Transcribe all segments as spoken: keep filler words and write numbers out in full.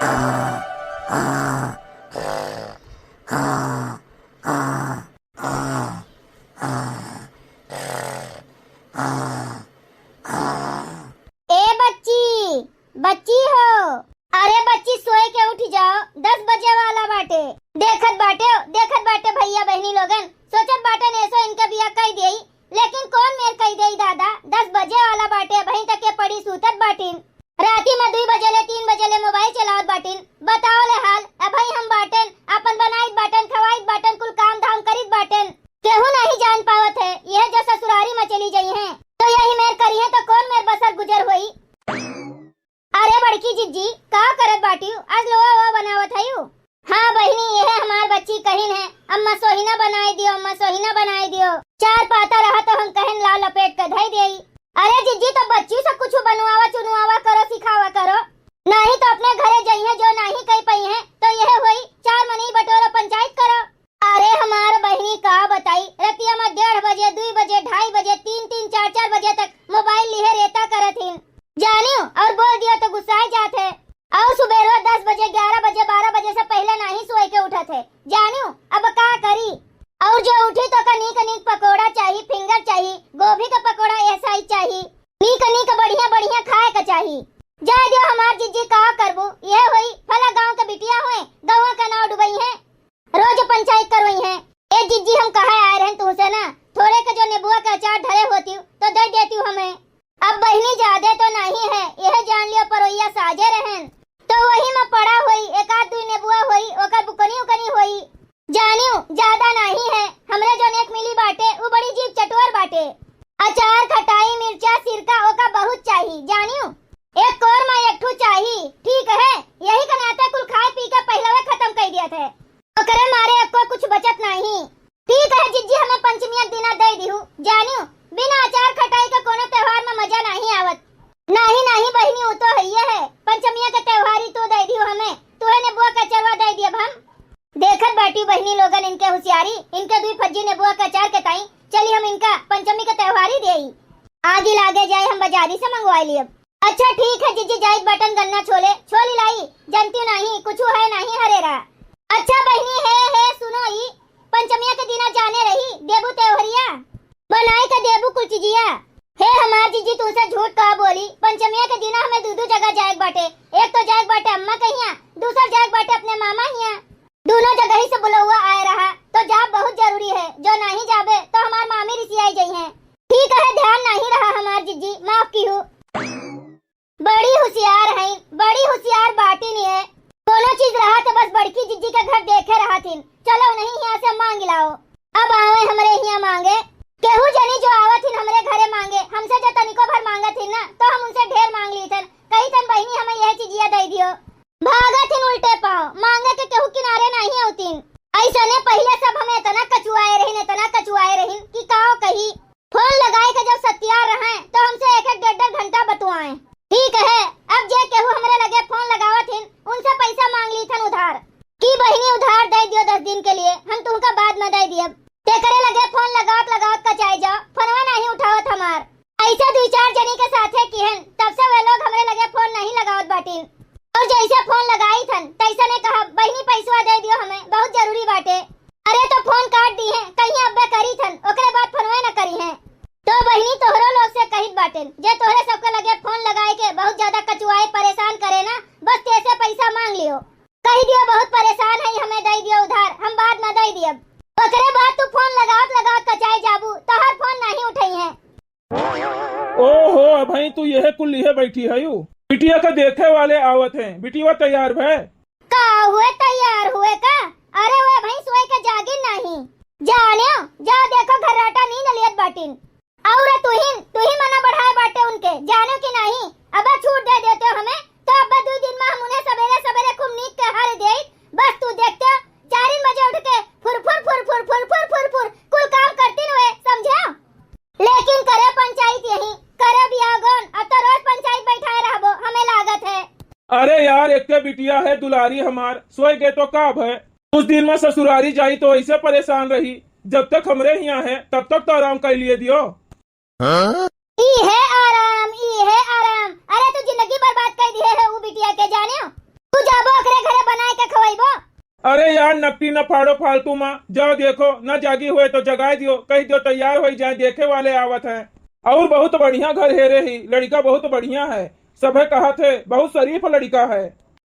ए बच्ची, बच्ची हो, अरे बच्ची, सोए के उठ जाओ, दस बजे वाला बाटे। देखत बाटे, देखत बाटे भइया बहिनी लोगन, सोचत बाटन एसो इनका बियाह कइ देई, लेकिन कौन मेर कइ देई दादा, दस बजे वाला बाटे, अबहीं तक के पड़ी सूतत बाटिन। राती में दुई बजे ले, तीन बजे ले मोबाइल चलावत बाटिन। बताओ ले हाल, अबहीं हम बाटेन, आपन बनाइत बाटेन, खवाइत बाटेन, कुल काम धाम करित बाटेन। केहू नाहीं जान पावत है, यह जो ससुरारी में चली जइहैं, तो यही मेर करिहैं, तो कौन मेर बसर गुजर होई? अरे बड़की जिज्जी, का करत बाटिउ? आज लोआ ओआ बनावत हइउ? हाँ बहिनी, यह हमार बच्ची कहिन है, अम्मा सोहिना बनाइ दियो, अम्मा सोहिना बनाइ दियो। चार पाता रहा तो हम कहेन लाव लपेट के धइ देई। अरे जिज्जी, तो बच्ची से कुछ बनवावा चुनवावा करो, सिखावा करो, नाहीं तो अपने घरे जइहैं, जो नाहीं कइ पइहैं, तो यह होई चार मनई बटोरो, पंचायत करो। अरे हमार बहिनी का बताई, रतिया में डेढ़ बजे, दुई बजे, ढाई बजे, तीन तीन, चार चार बजे तक मोबाइल लिहे रेता करत हिन। जानियो, और बोल दियो तो गुस्साए जात है। और सुबेरवा दस बजे, ग्यारह बजे, बारह बजे से पहिले नाहीं सोए के उठत है। जानियो, अब का करी? और जो उठी तो का नीक नीक पकोड़ा चाही, फिंगर चाही, गोभी का पकोड़ा, यह साइज चाही, नीक नीक बढ़िया बढ़िया खाए का चाही। जाए दियो हमार जिज्जी, का करबू, यह होई फला गाँव के बिटिया होए, गौवा का नाव डुबइहैं। रोज पंचायत करवइहैं। ए जिज्जी, हम कहे आए रहन तुहसे ना, थोड़े के जो नेबुआ के अचार धरे होतिउ, तो दइ देतिउ हमें। अब बहिनी जादे तो नाहीं है, यह जान लियो परोइया साजे रहन, तो वही में पड़ा होई, एक आध दुई नेबुआ होई, ओकर बुकनी उकनी होई। जानिउ, जादा नाहीं है, हमरे जौन एक मिली बाटे, उ बड़ी जीभ चटोर बाटे। अचार, खटाई, मिर्चा, सिरका ओका बहुत चाही, जानिउ। एक कोर में एक ठू चाही, ठीक है, यही के नाते कुल खाए पी के पहिलवे खतम कइ दियत है। ओकरे मारे एको कुछ बचत नाहीं। ठीक है जिज्जी, हमें पंचमिया के दिना दइ दिहु। जानिउ, बिना अचार खटाई के कोनो त्योहार में मजा नाहीं आवत। नाहीं, नाहीं बहिनी, उ तो हइये है। पंचमिया के त्योहारी तू दइ दिहु हमें, तुहे नेबुआ के अचरवा दइ दियब हम। देखत बाटिउ बहिनी लोगन इनके हुसियारी, इनके दुई फज्जी नेबुआ के अचार के ताई, चली हम इनका पंचमी के त्योहारी देई। आगी लागे जाए, हम बजारी से मंगवाइ लियब। अच्छा ठीक है जिज्जी, जाइत बाटन गन्ना छोले, छोली लाई, जनतिउ नाहीं, कुछु है नाहीं हरेरा। अच्छा बहिनी, हे, हे, सुनो ई, पंचमिया के दिना जाने रही, देबू त्योहरिया, बनाई के देबू कुल चिजिया। हे हमार जिज्जी, तुमसे झूठ का बोली, पंचमिया के दिना हमें दू दू जगह जाए के बाटे, एक तो जाए के बाटे अम्मा के हियाँ, दूसर जाए के बाटे अपने मामा हियाँ। दूनो जगही से बुलौआ आए रहा, तो जाब बहुत जरूरी है, जो नाहीं जाबे तो हमार मामी रिसियाई जइहैं। ठीक है, ध्यान नाहीं रहा हमार जिज्जी, माफ किहु। बड़ी हुसियार हईं, बड़ी हुसियार बाटिन ये। कोनो चीज रहा तो बस बड़की जिज्जी के घर देखे रहत हिन। चलो नहीं हियाँ से माँगि लाओ। अब आवे हमरे हियाँ माँगे। केहू जनी जो आवत हिन हमरे घरे माँगे, हमसे जो तनिको भर माँगत हिन ना, तो हम उनसे ढेर माँग लीथन। कहिथन बहिनी हमें यह चिजिया दइ दियो। भागत हिन उल्टे पाँव, माँगे के केहू किनारे नाहीं अउतिन। अइसने पहिले सब हमें एतना कचुआए रहिन, एतना कचुआए रहिन कि काव कही। फोन लगाए के जब सत्यार रहैं, तो हमसे एक एक डेढ़ डेढ़ घंटा बतुआएँ। ठीक है, अब जे केहू हमरे लगे फोन लगावत हिन, उनसे पैसा माँग लीथन उधार। कि बहिनी उधार दइ दियो दस दिन के लिए, हम तुहका बाद में दइ दियब। तेकरे लगे फोन लगावत लगावत कचाए जाओ, फोनवा नाहीं उठावत हमार। अइसे दुई चार जनी के साथे किहन, तब से वे लोग हमरे लगे फोन नाहीं लगावत बाटिन। और जइसे फोन लगाइथन, तइसने कहब, "बहिनी, पैसवा दइ दियो हमें, बहुत जरूरी बाटे।" अरे, तो फोन काट दिहें, कहिहैं अब्बे करिथन, ओकरे बाद फोनवे न करिहैं। तो बहिनी, तोहरो लोग से कहित बाटेन, जे तोहरे सबके लगे फोन लगाए के बहुत ज्यादा कचुआए, परेशान करे ना, बस तेसे पैसा माँग लियो। कहि दियो, बहुत परेशान हई, हमें दइ दियो उधार, हम बाद में दइ दियब। ओकरे बाद तू फोन लगावत लगावत कचाए जाबू, तोहार फोन नाहीं उठइहैं। ओहो, अबहीं तू यह कुल लिहे बैठी हयू? बिटिया का देखे वाले आवत हैं, बिटिया तैयार भय? का हुए, तैयार हुए का? अरे वे अबहीं सोए के जागिन नाहीं। जानेउ, जा देखो घर्राटा नींद लियत बाटिन। और तुहिन, तुही मना बढ़ाए बाटे उनके, जानेउ कि नाहीं? अबे छूट दइ देतेउ हमें, तो अब्बे दुई दिन में हम उन्हें सबेरे सबेरे खूब नीक के हर देइत। बस तू देखतेउ, चारिन बजे उठ के फुर फुर फुर फुर कुल काम करतिन हुए, समझेउ? लेकिन करे पंचायत यहीं, करे बियाह गौन, अब तो रोज पंचायत बैठाए रहबो, हमें लागत है। अरे यार, एक्के बिटिया है दुलारी हमार, सोए गे तो का भय? कुछ दिन में ससुरारी जाई तो ऐसे परेशान रही, जब तक हमरे हियाँ है तब तक तो आराम कर लिए दियो। हाँ? ई है आराम, ई है आराम। अरे तू जिंदगी बर्बाद कर दिए है ऊ बिटिया के, जानेउ। तू जाबो अरे यार, नकटी न फाड़ो फालतू मा, जाओ देखो, न जागी हुए तो जगाए दियो, कहि दियो तैयार होई जाए, देखे वाले आवत हैं। और बहुत बढ़िया घर हेरे ही, लड़िका बहुत बढ़िया है, सभे कहत है बहुत शरीफ लड़िका है।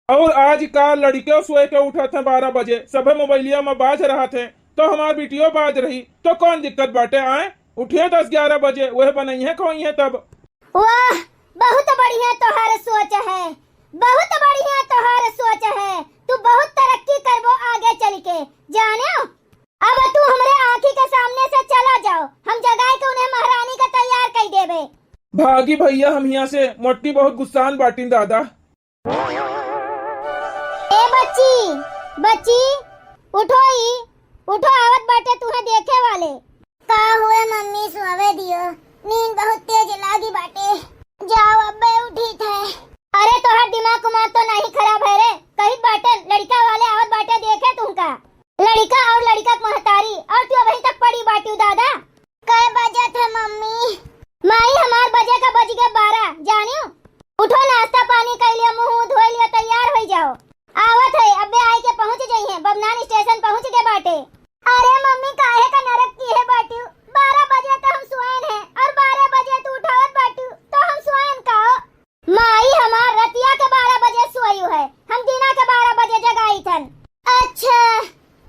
और आजकाल लड़िके सोए के उठत हैं बारह बजे, सभे मोबाइलिया मा बाझ रहत हैं, तो हमार बिटियो बाझ रही, तो कौन दिक्कत बाटे? आए, उठिए दस ग्यारह बजे, वह बनइहे खोइहे तब। वाह, बहुत बढ़िया तोहार सोच है, बहुत बढ़िया तोहार सोच है। तू बहुत तरक्की करबो आगे चल के, जानेउ। अब तू हमरे आँखी के सामने से चला जाओ, हम जगाए के उन्हें महारानी का तैयार कई देबे। भागी भइया हम हियाँ से, मोटी बहुत गुस्सान बाटिन दादा। ए बच्ची, बच्ची, उठो ई, उठो, आवत बाटे तुहे देखे वाले। का हुए मम्मी, सोवे दियो, नींद बहुत तेज लागी बाटे। जाओ अब्बे उठी थे। अरे तोहार दिमाग उमाग तो नहीं खराब है रे, कहित बाटे लड़िका वाले आवत बाटे देखे तुमका। लड़िका और लड़िका के महतारी, और तू अबहीं तक पड़ी बाटिउ दादा। कै बजत है मम्मी? माई हमार बजे का बज गए बारह, जानियो। उठो नाश्ता पानी कर लियो, मुँह धोए लियो, तैयार हो जाओ। आवत है, अबे आए के पहुँच जाई है, बबनान स्टेशन पहुँच गए बाटे। अरे मम्मी काहे का नरक की है बाटिउ? बारह बजे तो हम सोएन है और बारह बजे तू उठावत बाटिउ तो हम सोएन का हो? माई हमार रतिया के बारह बजे सोयू है, हम दिना के बारह बजे जगाई थन। अच्छा,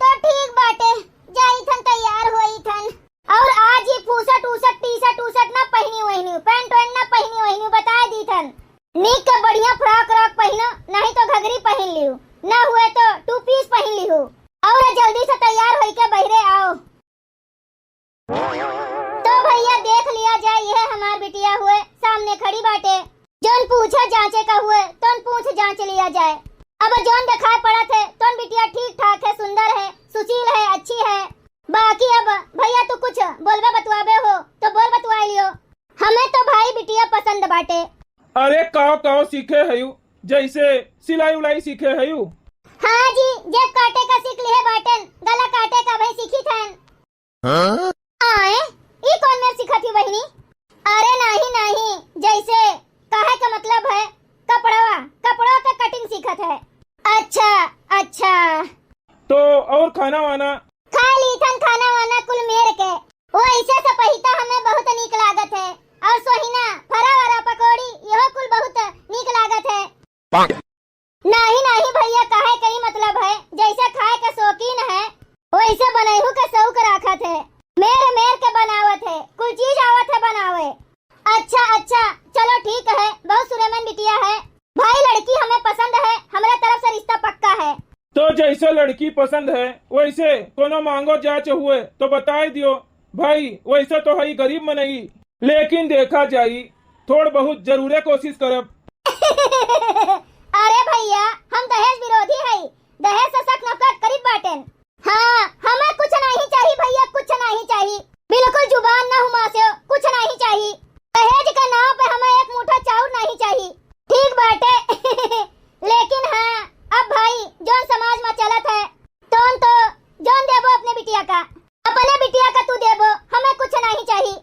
तो ठीक बाटे, जाई थन, तैयार होई थन। और आज ये फूसट उसट, टी शर्ट उसट ना पहनी वहनी, पैंट वैंट ना पहनी वहनी, बता दी थन। नीक के बढ़िया फ्रॉक व्रॉक पहनो, नहीं तो घघरी पहन लियो, ना हुए तो टू पीस पहन लियो। और जल्दी से तैयार होई के बहरे आओ। तो भइया देख लिया जाए, यह हमार बिटिया हुए सामने खड़ी बाटे। जौन पूछे जांचे का हुए, तौन पूछ जांच लिया जाए। अब जौन दिखाई पड़त है, तौन बिटिया ठीक ठाक है, सुंदर है, सुशील है, अच्छी है। बाकी अब भइया तू कुछ बोलबे बतवाबे हो, तो बोल बतवा लियो। हमें तो भाई बिटिया पसंद बाटे। अरे काव काव सीखे हयू, जैसे सिलाई उलाई सीखे हयू? हाँ जी, जेब काटे का सीख लिहे बाटेन, गला काटे का भाई सीखी थन। हाँ? आए, ई कौन मेर सिखत ही बहिनी? अरे नहीं, नहीं, जैसे कहे का मतलब है कपड़वा, कपड़वा के कटिंग सीखत है। अच्छा, अच्छा। तो और खाना वाना? खा ली थन खाना वाना कुल मेर के। वैसे सपहिता हमें बहुत नीक लागत है, और सोहिना, फरा वरा, पकौड़ी, यहो कुल बहुत नीक लागत है। नाही, नाही भइया, कहे के ई मतलब है, जैसे खाए के शौकीन है, वैसे बनैहू के शौक राखत है। मेर, मेर के बनावत है, कुल चीज आवत है बनावे। अच्छा, अच्छा, चलो ठीक है, बहुत सुरेमन बिटिया है। भाई, लड़की हमें पसंद है, हमरे तरफ से रिश्ता पक्का है। तो जैसे लड़की पसंद है, वैसे कोनो मांगो जांच हुए तो बताए दियो। भाई, वैसे तो हई गरीब मनई, लेकिन देखा जाई, थोड़ बहुत जरूरे कोशिश करब। अरे भइया, हम दहेज विरोधी हई, दहेज से सख्त नफरत करीत बाटेन। हाँ, हमें कुछ नहीं चाही भइया, कुछ नहीं चाही, बिल्कुल जुबान ना हुमास्यो, कुछ नहीं चाही। दहेज के नाव पे हमें एक मुठा चाउर नहीं चाही। ठीक बाटे। लेकिन हाँ, अब भाई, जौन समाज में चलत है, तौन तो जौन देबो अपने बिटिया का, अपने बिटिया का तू देबो, हमें कुछ नहीं चाही।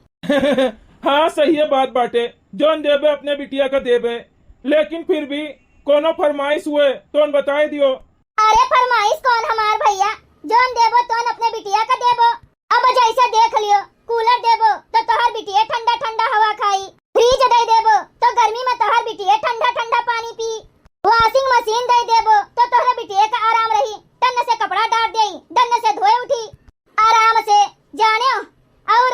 हाँ, सही है बात बाटे, जौन देबे अपने बिटिया का देबे, लेकिन फिर भी कोनो फरमाइश हुए तौन बताए दियो। अरे फरमाइश कौन हमार भइया, जौन देबो तौन अपने बिटिया का देबो। अब जैसे देख लियो, कूलर देबो तो तोहर बिटिया ठंडा ठंडा हवा खाई, फ्रिज दे देबो तो गर्मी में तोहर बिटिया ठंडा ठंडा पानी पी, वॉशिंग मशीन दे देबो तो तोहर बिटिया का आराम रही, टन्न से कपड़ा डार देई, डन्न से धोए उठी आराम से, जानेउ। और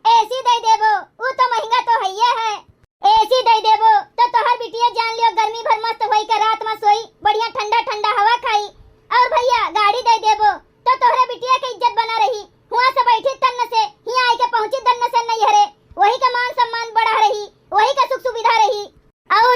एसी दे देबो, ऊ तो महंगा तो हइये है। एसी दे देबो तो तोहर बिटिया जान लियो गर्मी भर मस्त होई के रात में सोई, बढ़िया ठंडा ठंडा हवा खाई। और भइया गाड़ी दे देबो तो तोहरे बिटिया के इज्जत बना रही, हुआं से बैठी टन्न से हियां आई के पहुंची दन्न से नैहरे, वही का मान सम्मान बढ़ा रही, वही का सुख सुविधा रही। और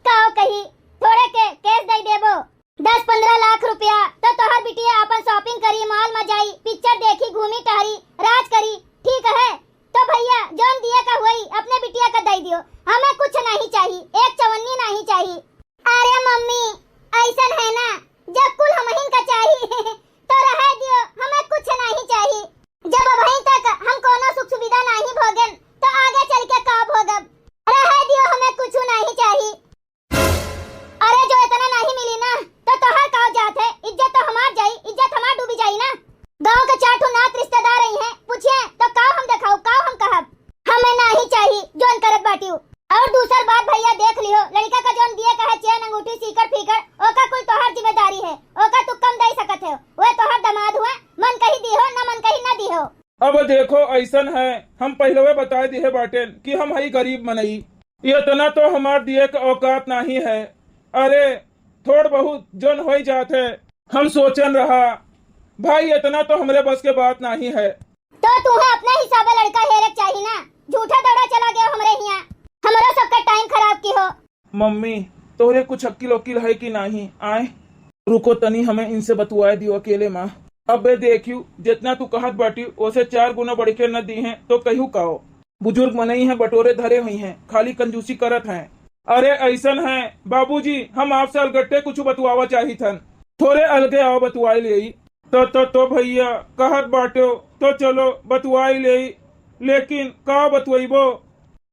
काव कही, थोड़े के कैश दे देबो, दस पन्द्रह लाख रुपया, तो तोहर बिटिया अपन shopping करी, mall में जाई, picture देखी, घूमी टहरी, राज करी, ठीक है? तो भइया जौन दिए का होई अपने बिटिया का दे दियो, हमें कुछ नहीं चाही, एक चवन्नी नहीं चाही। अरे मम्मी, ऐसन है ना, जब कुल हमहिन का चाही तो रहे दियो, हमें कुछ नहीं चाही। जब अबहीं तक हम कोनो सुख सुविधा नहीं भोगेन तो आगे चल के का भोगब? रहे दियो, हमें कुछ नहीं चाही। अरे जो इतना नहीं मिली ना तो तोहर का जात है, ई उठी सीकर फीकर, ओका कुल तोहार जिम्मेदारी है, ओका तू कम दे सकत हो। वह तोहार दमाद हुआ, मन कही दिहो, न मन कही न दिहो। अब देखो, ऐसन है, हम पहिलवे बताए दिहे बाटेन कि हम हई गरीब मनई, इतना तो हमार दिए के औकात नाही है। अरे, थोड़ बहुत जोन होई जात है, हम सोचन रहा भाई, इतना तो हमरे बस के बात नाही है। तो तुहे अपने हिसाबे लड़का हेरे के चाही ना, झूठा दौड़ा चला गयो हमरे हिया, हमरो सबका टाइम खराब किहो। मम्मी, तोहरे कुछ अक्किल उक्किल है कि नाही? आए, रुको तनी, हमें इनसे बतुआए दियो अकेले मा। अबे देखियो, जितना तू कहत बाटी, ओसे चार गुना बढ़ के न दी हैं, तो कहू काओ? बुजुर्ग मनई हैं, बटोरे धरे हुई हैं, खाली कंजूसी करत हैं। अरे ऐसन है बाबूजी, हम आपसे अलगट्टे कुछ बतुआवा चाहित हन, थोड़े अलगे आओ बतुआई लेई। तो, तो, तो भैया, कहत बाटो, तो चलो बतुआई लेई, लेकिन का बतुआइबो?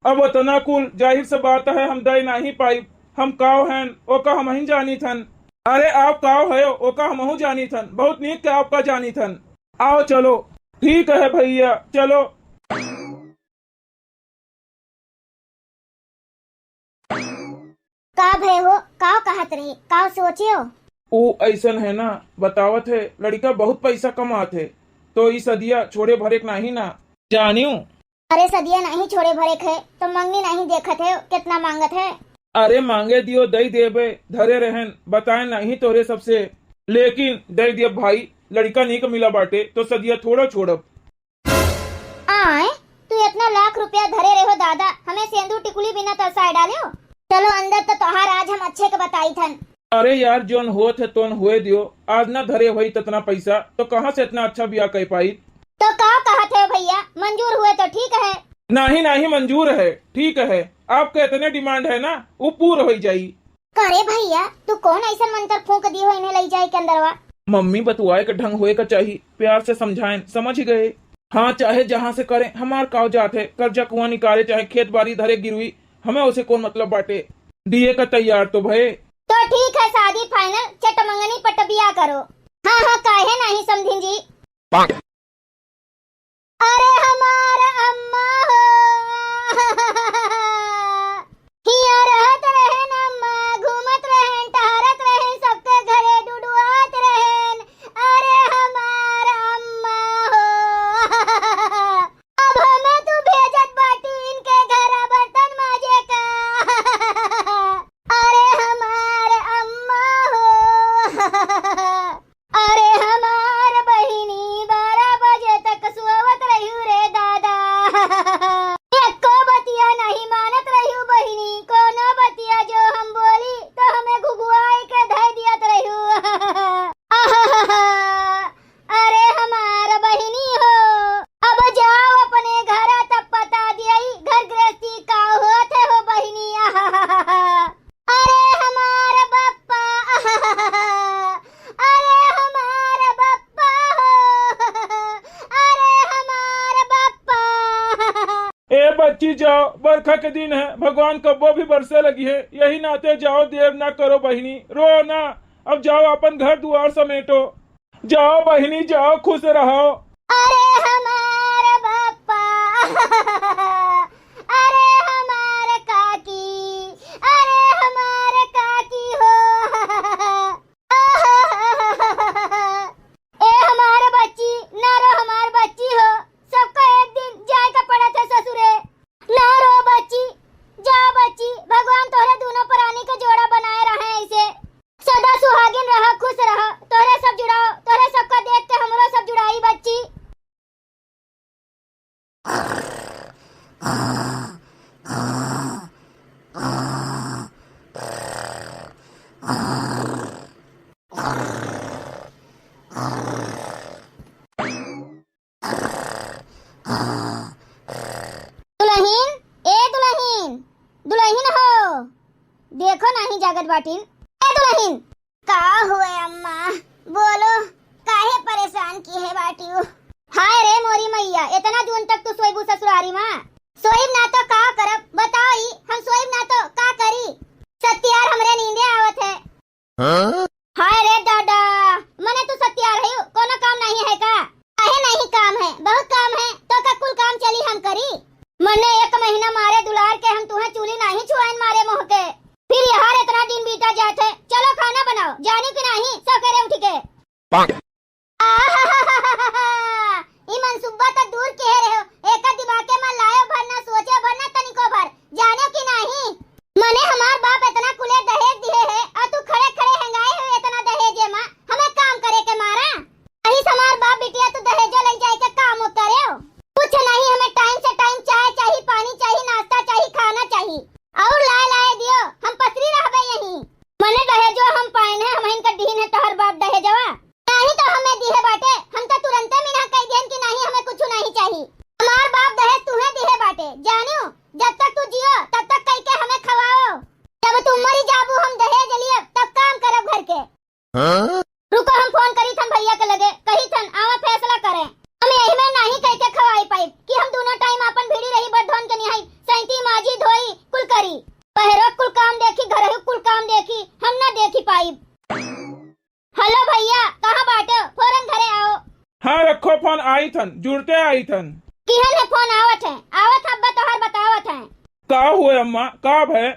अब ओतना कुल जाहिर से बात है, हम दे नाही पाइब। हम काव हन, ओका हमहिन जानित हन। अरे, आप काव हयो, ओका हमहू जानित हन। बहुत नीक के आपका जानित हन। आओ, चलो। ठीक है भैया, चलो। का भय हो, का कहत रहे, का सोचे हो? ऊ ऐसन है ना, बतावत है, लड़का बहुत पैसा कमात है, तो ई सदिया छोड़े भरे के नाही ना। जानियो, अरे सदिया नहीं छोड़े भरे क है, तो मंगनी नहीं देखत है, कितना मांगत है? अरे मांगे दियो, दई देबे, धरे रहन, बताए नहीं तोरे सबसे, लेकिन दई दियब भाई, लड़का नीक मिला बाटे, तो सदिया थोड़ा छोड़ब। आए, तू इतना लाख रुपया धरे रहो दादा, हमें सेंदूर टिकुली बिना तरसाए डाल्यो। चलो अंदर तो तोहार आज हम अच्छे के बताई थन। अरे यार, जोन होत है तोन होए दियो। आज ना धरे होई ततना पैसा, तो कहाँ से इतना अच्छा बियाह कर पाई? तो का कहत है भैया, मंजूर हुए तो ठीक है। नाही, नाही, मंजूर है, ठीक है। आपके इतने डिमांड है ना, वो पूर होई जाई। करे भैया, तू कौन ऐसन मंत्र फूंक दियो इन्हें लई जाए के अंदरवा? मम्मी, बतुआए के ढंग होए का चाही, प्यार से समझाएन, समझ गए? हाँ, चाहे जहाँ से करें, हमार काव जात है, कर्जा कुआं निकाले, चाहे खेत बारी धरे गिरवी, हमें उसे कौन मतलब बाटे? दिए का तैयार तो भये। तो ठीक है, शादी फाइनल, चटमंगनी पट बिया करो। हाँ, हाँ, काहे नहीं समझिन जी। अरे हमार अम्मा हो, हियाँ रहत रहेन अम्मा, घूमत रहेन, टहरत रहेन, सबके घरे डुडुआत रहेन। अरे हमार अम्मा हो, अब हमें तू भेजत बाटी इनके घरा बर्तन माजे का। अरे हमार अम्मा हो, अरे हमार बहिनी, बारह बजे तक सोवत रह्यू रे दादा। एको बतिया नहीं मानत रह्यू बहिनी, कोनो बतिया जो हम बोली तो हमें घुघुआई के धई दियत रह्यू। अरे हमार बहिनी हो, अब जाओ अपने घर तब पता दियई, घर गृहस्थी का होत है हो बहिनी। अरे हमार बप्पा, अरे हमार बप्पा हो, अरे हमार बप्पा। ए बच्ची जाओ, बरखा के दिन है, भगवान कब्बो भी बरसे लगी है, यही नाते जाओ, देर ना करो बहिनी, रो ना, अब जाओ अपन घर दुआर समेटो, जाओ बहिनी जाओ, खुश रहो। अरे हमार बप्पा, अरे हमार काकी, अरे हमार काकी हो। ए हमार बच्ची, ना रो हमार बच्ची हो, सबका एक दिन जाए का पड़त है ससुरे। ना रो बच्ची, जा बच्ची, भगवान तोहरे दोनों प्राणी के जोड़ा बनाए रहे ऐसे। सदा सुहागिन रह, खुश रह, तोहरे सब जुड़ाओ, तोहरे सबका देख के हमरो सब जुड़ाई बच्ची। दुलहिन, ए दुलहिन, दुलहिन हो, देखो नाही जागत बाटिन। ए दुलहिन, का हुए अम्मा, बोलो, काहे परेशान की है बाटियो? हाय रे मोरी मैया, इतना जून तक तू सोइबू ससुरारी मा? सोइब ना तो का करब, बताओ ई, हम सोइब ना तो का करी? सत्यार हमरे नींदे आवत है। हाँ? हाय रे दादा, मने तू सत्यार है, कोनो काम नहीं है का? काहे नहीं काम है, बहुत काम है, तो का कुल काम चली हम करी? मने एक महीना मारे दुलार के हम तुहे चूली नहीं छुआइन मारे मोह के। फिर यार इतना दिन बीता जात है, चलो खाना बनाओ, जानी कि नाही, सवेरे उठ के। आहाहाहा, ई मनसुब्बा तो दूर के रहे हो, एका दिमागे में लायो भर ना, सोचे भर ना तनिको भर, जाने कि नाही। मने हमार बाप इतना कुले दहेज दिहे है, और तू खड़े खड़े हेंगाए हो इतना दहेजे मा, हमें काम करे के मारा। अही से हमार बाप बिटिया तू दहेजो ले जाए के काम करे हो। कुछ नहीं, हमें टाइम से टाइम चाय चाही, पानी चाही, नाश्ता चाही, खाना चाही। और लाए लाए दियो, हम पसरी रहबे यहीं। मने दहेजो हम पाएन है, हमहिन का दीन है तोहर बाप दहेजवा। नाही तो हमें दिहे बाटे, हम तो तुरंते मिना कह दिहन कि नाही, हमें कुछ नहीं चाही। हमार बाप दहेज तुहे दिहे बाटे, जानियो, जब तक तू जियो तब तक कह के हमें खवाओ। जब तू मरी जाबू हम दहेज लियब तब काम करब घर के। हाँ? रुको, हम फोन करी थन भैया के लगे, कही थन आवा फैसला करे। हम यही में नाही कह के खवाई पाइब कि हम दोनों टाइम आपन भिड़ी रही, बर्धन के निहाई, सैती, माजी, धोई, कुल करी। बहरो कुल काम देखी, घरहु कुल काम देखी, हम ना देखी पाइब। हेलो भैया, कहाँ बाटे? फौरन घरे आओ। हाँ, रखो फोन, आई थन, जुड़ते आई थन। किहन है फोन? आवत है, आवत है, अब्बा तोहर बतावत है। का हुए अम्मा, का भय?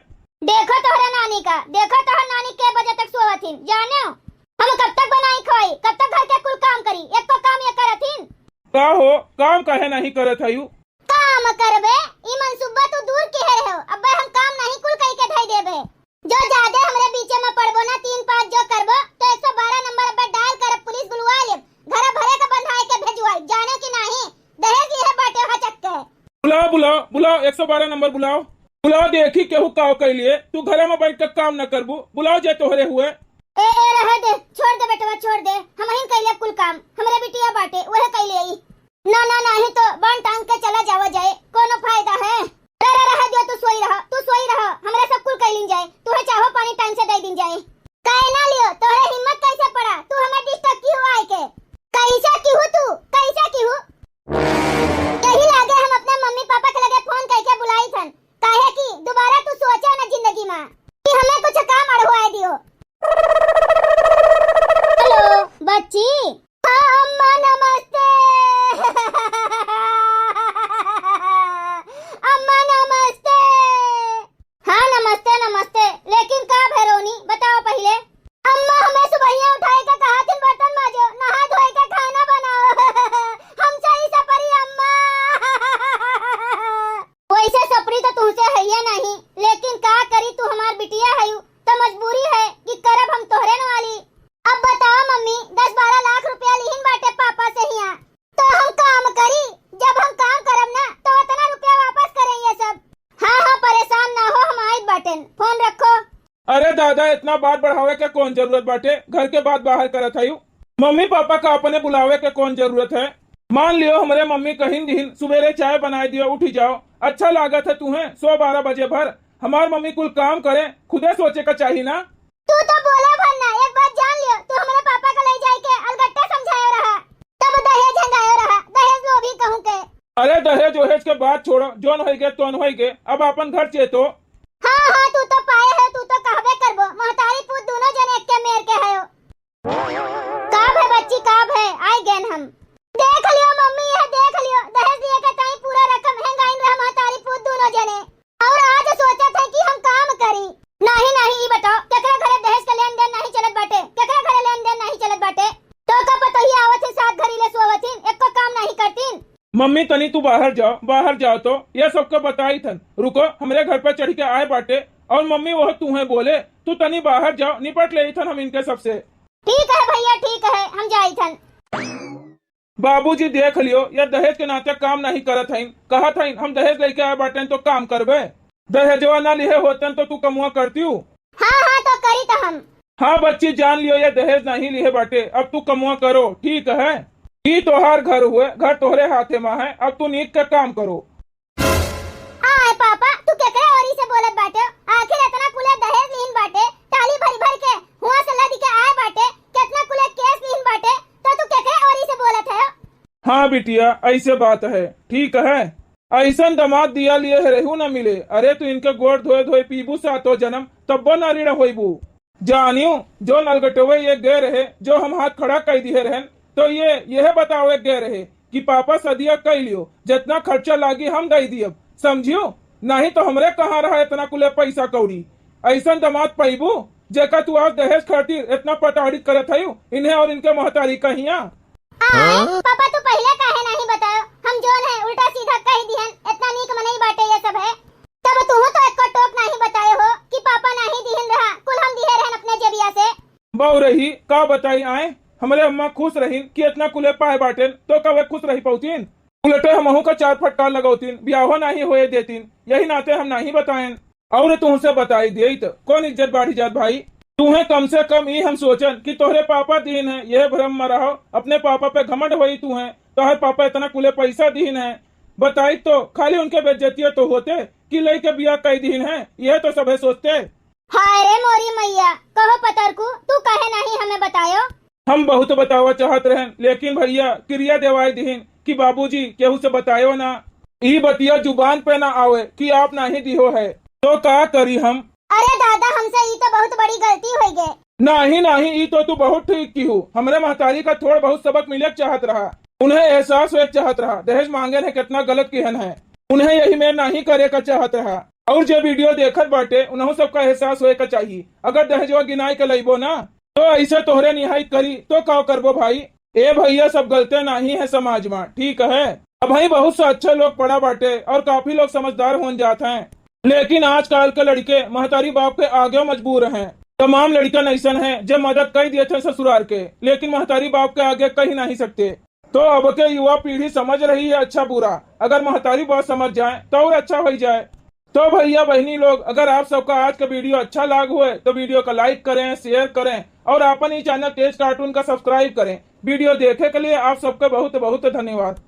देखो तोहरे नानी का, देखो तोहर नानी के बजे तक सोवत हिन, जाने हो? हम कब तक बनाई खवाई, कब तक घर के कुल काम करी, एको काम ये करत हिन? का हो, काम काहे नहीं करत हयू? काम करबे, ई मनसुब्बा तू दूर के रहे हो, अब्बे हम काम नहीं कुल कई के धई देबे। जो जादे हमरे बीचे में पड़बो ना, तीन पाँच जो करबो, तो एक सौ बारह नंबर अब्बे डायल करब, पुलिस बुलवा लेब, घर भरे के बंधाए के भेजवाई, जाने कि नाही, दहेज लिहे बाटे हा चक्के। बुलाओ, बुलाओ, बुलाओ, एक सौ बारह नंबर बुलाओ। बुलाओ, देखी केहू काव कैलिए, तू घरे में बैठ के काम न करबू, बुलाओ जे तोहरे हुए। ए, ए, रहे दे, छोड़ दे बेटवा, छोड़ दे, हमहिन कैले कुल काम, हमरे बिटिया बाटे, वह कैले आई। ना, ना, नाही तो बांध टांग के चला जावा जाए, कोनो फायदा है? रे, रे, रहे दियो, तू सोई रहा, तू सोई रहा, हमरे सब कुल कैलिन जाए, तुहे चाहो पानी टाइम से दे दिन जाए। काहे ना लियो, तोहरे हिम्मत कैसे पड़ा, तू हमें डिस्टर्ब की हुआ है के? कैसे की हूँ तू, कैसे की हूँ? यही लागे हम अपने मम्मी पापा के लगे फोन करके बुलाई थन, काहे कि दोबारा तू सोचा ना जिंदगी में कि हमें कुछ काम अड़वाए दियो। हेलो बच्ची। हाँ अम्मा नमस्ते। अम्मा नमस्ते। हाँ नमस्ते नमस्ते, लेकिन का भैरवनी बताओ पहिले। अम्मा हमें सुबहिया उठाए के कहा थिन बर्तन माजो, नहा धोए के खाना बनाओ। हमसे ही सपरी अम्मा। वैसे सपरी तो तुमसे है ये नहीं, लेकिन का करी, तू हमार बिटिया है, तो मजबूरी है कि करब हम तोहरे न वाली। अब बताओ मम्मी, दस बारह लाख रुपया लिहिन बाटे पापा से हिया, तो हम काम करी, जब हम काम करब ना, तो उतना रुपया वापस करें ये सब। हाँ, हाँ, परेशान ना हो, हम आइत बाटेन, फोन रखो। अरे दादा, इतना बात बढ़ावे के कौन जरूरत बाटे? घर के बात बाहर करत हयू। मम्मी पापा का अपने बुलावे के कौन जरूरत है? मान लियो, हमरे मम्मी कहिन दिहिन, "सुबेरे चाय बनाए दियो, उठी जाओ।" अच्छा लागत है तुहें सौ बारह बजे भर? हमार मम्मी कुल काम करे, खुदे सोचे का चाही ना। तू तो बोला भर ना, एक बात जान लियो, तू हमरे पापा का ले जाए के अलगट्टा समझायो रहा, तब दहेज हंगायो रहा, दहेज लोभी कहूँ के। अरे दहेज ओहेज के बात छोड़ो, जौन होई गे तौन होई गे, अब आपन घर चेतो। हाँ, हाँ, तू तो पाए है, तू तो कहबे करबो, महतारी पूत दोनों जने एक के मेर के हयो। का भे बच्ची, का भे, आइ गेन हम। देख लियो मम्मी, यह देख लियो, दहेज दिए के ताई पूरा रकम हेंगाइन रहा महतारी पूत दोनों जने। और आज सोचत है कि हम काम करी। नाही, नाही, ई बताओ, केकरे घरे दहेज के लेन देन नाही चलत बाटे, केकरे घरे लेन देन नाही चलत बाटे? तो का पतोहिया आवत है सात घड़ी ले सोवत हिन, एको काम नाही करतीन। मम्मी, तनी तू बाहर जाओ, बाहर जाओ तो, ये सबको बताई थन। रुको, हमरे घर पे चढ़ के आए बाटे, और मम्मी वह तू है बोले, तू तनी बाहर जाओ, निपट ले थन हम इनके सबसे। ठीक है भैया, ठीक है, हम जाई थन। बाबूजी देख लियो, ये दहेज के नाते काम नहीं करत हईन, कहत हईन हम दहेज लेके आए बाटेन तो काम करबे, दहेजवा ना लिहे होतन तो तू कमुआ करती हूँ। हाँ, हाँ, तो करी तो हम। हाँ बच्ची, जान लियो, ये दहेज नहीं लिहे बाटे, अब तू कमुआ करो, ठीक है? ई तोहार घर हुए, घर तोहरे हाथे मा है, अब तू नीक के काम करो। आय पापा, तू केकरे ओरी से बोलत बाटे? आखिर इतना कुले दहेज लीन बाटे, टाली भरी भर के हुआ से लद के आए बाटे, कितना कुले केस लीन बाटे, तो तू केकरे ओरी से बोलत है? हाँ बिटिया, ऐसे बात है, ठीक है। ऐसन दामाद दिया लिए है रहू न मिले। अरे तू इनके गोड़ धोए धोए पीबू सातो जन्म, तब्बो ना ऋण होइबू। जानियो, जो नलगटवे ये गए रहे, जो हम हाथ खड़ा कई दिए रहन, तो ये यह बतावे गए रहे कि पापा सदिया कई लियो, जितना खर्चा लागी हम दई दियब, समझियो? नहीं तो हमरे कहाँ रहा इतना कुले पैसा कौड़ी। ऐसन दामाद पैबू? जेका तू आज दहेज खातिर इतना प्रताड़ित करत हयू, इन्हें और इनके महतारी का हिया। आय, पापा तू पहिले काहे नहीं बतायो? हम जोन है उल्टा सीधा कह दिहन, इतना नीक मनई बाटे ये सब है। तब तू तो एको टोक नहीं बतायो हो कि पापा नहीं दिहन रहा, कुल हम दिहे रहन अपने जेबिया से। बउरही, का बताई आए, हमरे अम्मा खुश रहिन कि इतना कुले पाए बाटेन, तो कबे खुश रही पौतीन? उलटे हमहू का चार फटकार लगौतीन, ब्याहो नाही होए देतीन, यही नाते हम नाही बताएन। और तुहसे बताई देइत, कौन इज्जत बाढ़ी जात भाई? तुहें कम से कम ई हम सोचन कि तोहरे पापा दीन है, यह भ्रम में रहो, अपने पापा पे घमंड होई तुहें, तोहरे पापा इतना कुले पैसा दीन है, बताई तो खाली उनके बेइज्जतिया तो होते कि लइके बिया कई दीन है, यह तो सभे सोचते। हाय रे मोरी मैया, कहो पतरकू, तू काहे नहीं हमें बतायो? हम बहुत बतावा चाहत रहन, लेकिन भैया किरिया देवाई दिहिन कि बाबूजी केहू से बतायो ना। ई बतिया जुबान पे ना आवे कि आप नाही दिहो है, तो का करी हम? अरे दादा, हमसे ई तो बहुत बड़ी गलती होई गए। नाही, नाही, ई तो तू बहुत ठीक किहू। हमरे महतारी का थोड़ बहुत सबक मिले के चाहत रहा, उन्हें एहसास होए के चाहत रहा, दहेज मांगे ने कितना गलत किहन है, उन्हें यही में नाही करे का चाहत रहा। और जे वीडियो देखत बाटे, उन्हों सबका एहसास होए का चाहिए। अगर दहेजवा गिनाए के लइबो ना, तो ऐसे तोहरे निहाई करी, तो का करबो भाई? ए भैया, सब गलते नाही है समाज में, ठीक है? अबहीं बहुत सा अच्छा लोग पड़ा बाटे और काफी लोग समझदार होन जात हैं, लेकिन आजकल के लड़के महतारी बाप के आगे मजबूर हैं। तमाम लड़कन ऐसन हैं जे मदद कई दिए थे ससुरार के, लेकिन महतारी बाप के आगे कही नहीं सकते। तो अब के युवा पीढ़ी समझ रही है अच्छा बुरा, अगर महतारी बात समझ जाए तो और अच्छा हो जाए। तो भैया बहनी लोग, अगर आप सबका आज का वीडियो अच्छा लाग हुए तो वीडियो का लाइक करें, शेयर करें और अपन ही चैनल तेज कार्टून का सब्सक्राइब करें। वीडियो देखे के लिए आप सबका बहुत बहुत धन्यवाद।